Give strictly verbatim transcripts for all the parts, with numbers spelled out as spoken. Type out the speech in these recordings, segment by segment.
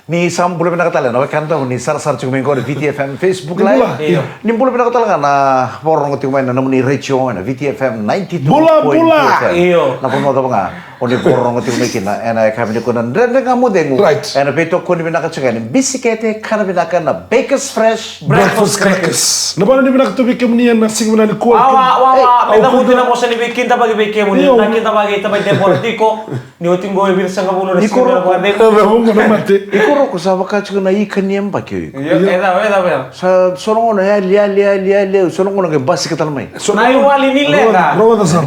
Ni sa bula vinaka tale na wekada, ni sarasara tiko mai qo na V T F M Facebook Live. Ni bula vinaka tale ga na vakarorogo tiko mai na nomuni retio na V T F M ninety-two point three F M. Io. Na vanua cava ga o ni vakarorogo tiko mai kina ena yakavi nikua na Dredre Ga Mo Cegu. Ena veitokoni vinaka tiko yani bisikete kana vinaka na Bakers Fresh Breakfast Crackers. Na vanua ni vinaka tu vei kemuni ena siga vinaka nikua. Wawa, wawa, me cavuti na vosa ni veikidavaki vei kemuni. Na kidavaki e tavai Debora tiko. Ni oti qo e vica sagavulu na siga na vakacegu. Iko Roko sa vaka tiko na ika ni yabaki o iko. Io, e cava, e cava, e cava. Sa so na gauna yali, yali, yali, yali, so na gauna qai basika tale mai. Na iwali ni leqa.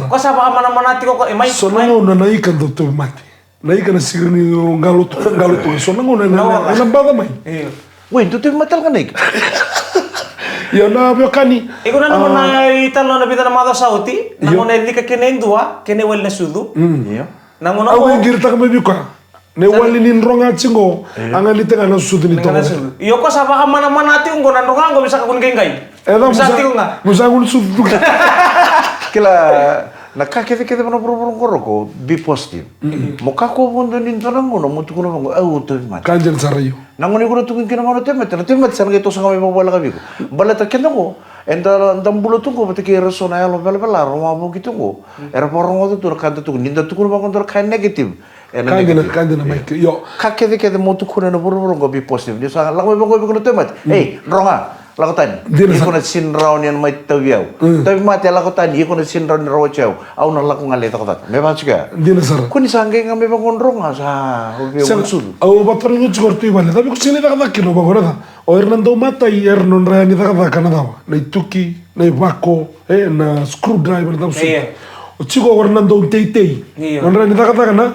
Ko sa vakamanamanati ko, e mai. So na gauna na ika dau tauvimate. Na ika na sikira ni qalo tu, qalo tu. So na gauna ena baca mai. Oi, dau tauvimate tale ga na ika. Io, na veiwekani. Iko nanuma na italanoa na vica na macawa sa oti, na gauna e cika kina e dua, kena iwali na sucu. Io. Na gauna au qo e qiritaka mai vei koya. Na iwali ni droga tiko qo, a ganita ga na sucu ni toga. Io, ko sa vakamanamana tiko qo na droga qo, me sa kakua ni qaiqai. E cava, me sa tiko ga. Me sa kakua ni sucu tu ga. Kila, na ka kecekece vei na vuravura qo Roko, be positive. Mo kakua vakadua ni dua na gauna mo tukuna vaqo, au tauvimate. Ka dina sara io. Na gauna iko na tukuna kina vaqo na tauvimate, na tauvimate sa na qai toso ga mai vakavoleka vei iko. Baleta keda qo, eda, da bula tu qo vata kei ira so na yalo velavela, ra wavoki tu qo. Era vakarogoca tu na ka da tukuna, ni da tukuna vaqo dua na ka negative. Ena negative. Ka dina, ka dina, Mike. Io. Ka kecekece mo tukuna ena vuravura qo be positive. Ni sa lako mai vaqo vei iko na tauvimate. Ei, droga, lako tani. Iko na sega ni rawa ni na mai tauvi au. Tauvimate, lako tani, iko na sega ni rawa ni rawati au. Au na lako ga lai cakacaka. Me vaka tiko ya. Dina sara. Ko ni sa qai ga mai vaqo droga, sa, au via sucu. Au vatarogi tiko o ratou i vale. Cava iko sega ni cakacaka kina vaqo, na cava? O ira na daumatai, era nodra yani cakacaka na cava? Na ituki, na ivako, e, na screwdriver, na cava soti. Io. O tiko o ira na dauteitei. Io. Nodra yani cakacaka na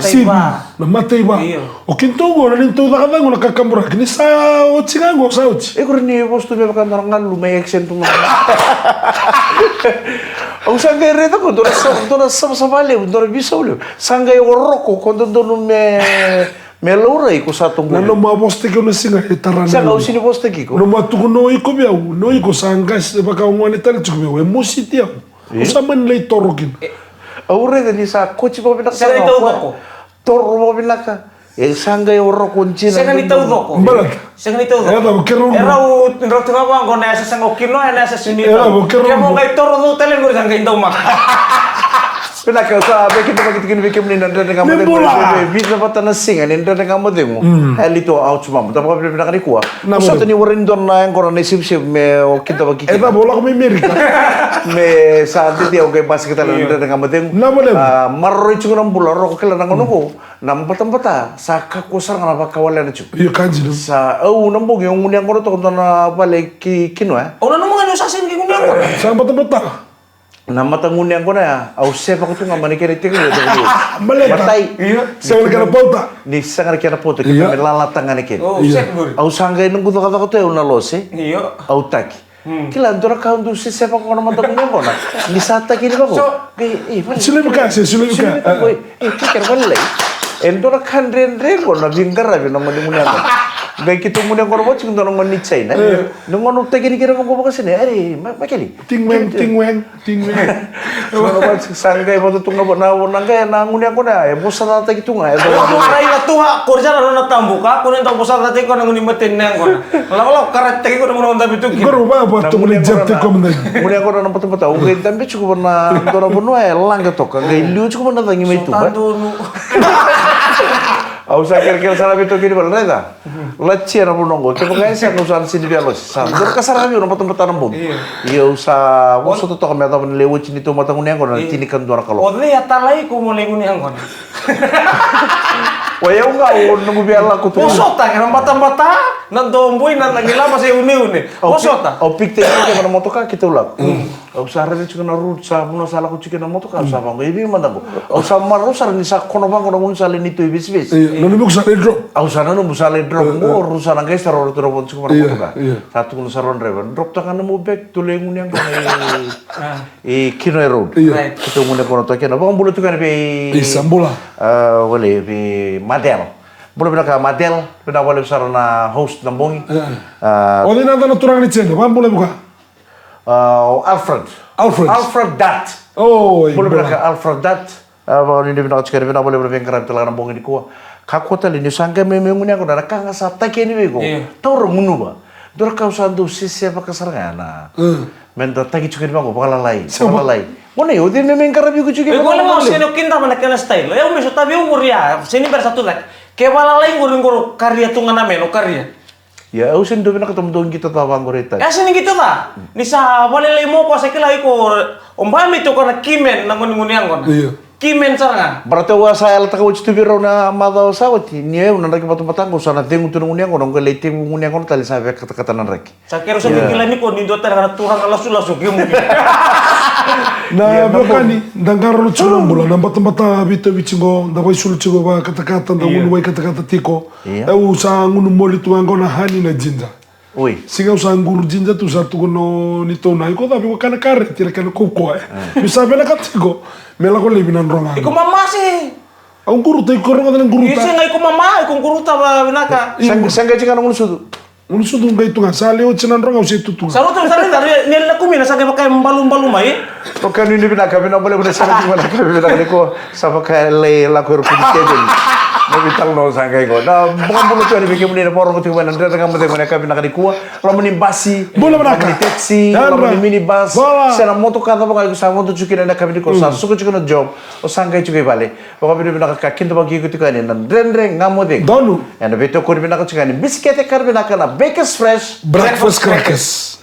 sivi, na mataiva. Io. O keitou qo na neitou cakacaka qo na kakaburaki. Ni sa oti ga qo, sa oti. E kuri ni vosa tu me vaka dua na galu mai accent tu mai. Au sa qai raica qo, dua na sa-, dua na savasava levu, dua na veisau levu. Sa qai o Roko, ko dodonu me Me laurai ko sa toqu. Na nomu a vosataki au na siga e tara na. Sega, au sega ni vosataki iko. Nomu a tukuna o iko vei au, o iko sa qase vaka o gone tale tiko vei au, e mositi au. Au sa mani lai toro kina. Au raica ni sa koti vakavinaka. Sega ni taucoko. Toro vakavinaka. E sa qai o Roko dina. Sega ni taucoko. Baleta. Sega ni taucoko. E cava, keirau. E rau, drau tu ga vaqo na yasa sa qo kinoa, na yasa suni. E cava, keirau. Ke mo qai toro cau tale qori sa qai daumaka. Vinaka, sa vei kidavaki tiko ni vei kemuni na Dredre Ga Mo Cegu. Ni bula. Vei, vei, vica vata na siga ni Dredre Ga Mo Cegu. Mm. E liu tu au tu mama. Tou vakavinavinaka nikua. Na sota ni warai dua na yaqona na isevusevu me o kidavaki kina. E cava, o lako mai Merika. Me sa dede au qai basika tale na Dredre Ga Mo Cegu. Na vale. A, maroroi tiko na bula, Roko, kila na gauna qo. Na batabata sa kakua sara ga na vakawalena tiko. Io, ka dina. Sa au na bogi au gunu yaqona toka dua na vale ki kinoa. Au nanuma ga ni au sa sega ni gunu yaqona. Sa batabata. Na matagunu yaqona ya, au sevaka tu ga mai na kena itekivu. Baleta. Matai. Io. Sega na kena pauta. Ni sega na kena pauta, kena me lalata ga na kena. Io. Au sa qai noqu cakacaka tu au na lose. Io. Au taki. Hmm. Kila, dua na ka au dau seseva qo na matagunu yaqona. Ni sa taki ni vaqo. So, qai, e, vale. Silevi ka, se silevi ka. Silevi ka, e, e, kekere, vale lai. E dua na ka dredre qo na veiqaravi na gone gunu yaqona. Qai keitou gunu yaqona vata tiko dua na gone ni China. E. Na gauna au taki ni kena vaqo vakasina. Are, ma, makeli. Tingweng, tingweng, tingweng. Sa qai vata tu ga vata na, na qai na gunu yaqona. E vosacataki tu ga. E dua na gunu yaqona. Rai na tu ga, ko ri sa na nona tabu ka, ko ni dau vosacataki ko na gunu mateni yaqona. Lakolako karate ko na gunu dabe tu kina. Qori va, va, tukuni jab te komandani. Gunu yaqona na batabata, au qai dabe tiko va na dua na vanua e laqa toka, qai liu tiko va na cagi mai tuba. Au sa kerekere sara vei toki ni vale, raica. Latia na vanua qo, kevaka e sega au sa na sega ni via losi. Sa dua ka sara vei au na batabata na bogi. Io. Io, au sa vosota toka me yacova na lewe oti ni tou matagunu yaqona na tinikadua na kaloko. O cei a talai iko mo lai gunu yaqona? O yau ga au noqu via lako tu. Vosota, kena batabata. Na dobui, na, na qilava se uneune. Au pi-, au pikitaki kina na motoka keitou lako. Mm. Au sa raica tiko na route, sa vanua sa lako tiko na motoka, au sa vaqo, e vei mada qo. Au sa marau sara ni sa kono vaqo na gaunisala ni tou ivesivesi. Io, nanumi ko sa lai drop. Au sa nanumi sa lai drop. Io, qo, io. Rau sa na qai sara o ratou na vodo tiko va na motoka. Io, io. Sa tukuna sara o draiva, drop taka na nomu bag, tou lai gunu yaqona e, e Kinoe Road. Io. Right. Keitou gunu yaqona toka kina. Vakabula tiko yani vei. Isa, bula. A, wale, vei Madel. Bula vinaka Madel, vinaka vakalevu sara na host na bogi. E. A, o cei na yacana turaga ni China, vakabula vei koya. A, o Alfred. Alfred. Alfred Dat. Oi, bula vinaka Alfred Dat. A, vakanuinui vinaka tiko, vinaka vakalevu na veiqaravi tale ga na bogi nikua. Kakua tale ni sa qai mai me gunu yaqona, na ka ga sa taki yani vei iko. Io. Taura, gunuva. Dua na ka au sa dau sesevaka sara ga ya na. Mm. Me da taki tiko yani vaqo, vakalalai, vakalalai. Mona, io, o cei me mai qaravi iko tiko? Iko na mau seni o kidava na kena style. Io, me sotavi au qori ya, seni bera sa tu cake. Ke vakalalai qori, qori karia tu ga na mena, o karia. Ia, au seni dau vinakata mo dau qito ca vaqori e tani. Ia, seni qito ca. Ni sa vakalelei mo ko sa kila iko, o ba me toka na kimen na goni gunu yaqona. Io. Kimen sara ga. Baleta au a sa yalataka oti tu vei rau na macawa sa oti. Ni au na draki batabata qo sa na cegu tu na gunu yaqona, qo lai tekivu gunu yaqona tale sa via katakata na draki. Sa kero sa kila ni ko ni dua tale na turaga lasulasu kemuni. Na veiwekani, da qara na tiko na bula, na batabata veitauvi tiko, da vaisulu tiko vakatakata, da gunu vakatakata tiko. Io. Au sa gunu moli tu ga qo na hani na jinja. Oi. Siga au sa quru jinja tu sa tukuna o Nitou na iko cavi ko kana kare tira kana kaukaua. Mi sa vinaka tiko me lako laivi na droga. Iko mamase. Au quru tai ko rogoca na quru ta. Ise ga iko mama, iko quru ta va vinaka. Sa qai jika na gunu sucu. Gunu sucu qai tu ga sa leo jina na droga au se tutu ga. Sa roto sa rida ni la kumina sa qai vaka e balubalu mai. O ka nuinui vinaka, vinaka baleta na sara tiko na ka vinaka ni ko. Sa vaka e lai lako e ruku ni teveli. Na veitalanoa sa qai qo. Na vakabula tu yani vei kemuni na vakarorogo tiko mai na Dredre Ga Mo Cegu ena yakavi vinaka nikua. Loma ni basi, bula vinaka, loma ni taxi, loma ni minibus. Se na motoka cava ga iko sa vodo tiko kina ena yakavi nikua, sa suka tiko na job, o sa qai tiko i vale. Vakavinavinaka ka kidavaki iko tiko yani na Dredre Ga Mo Cegu. Donu. Ena veitokoni vinaka tiko yani bisikete, kara vinaka na Bakers Fresh Breakfast Crackers.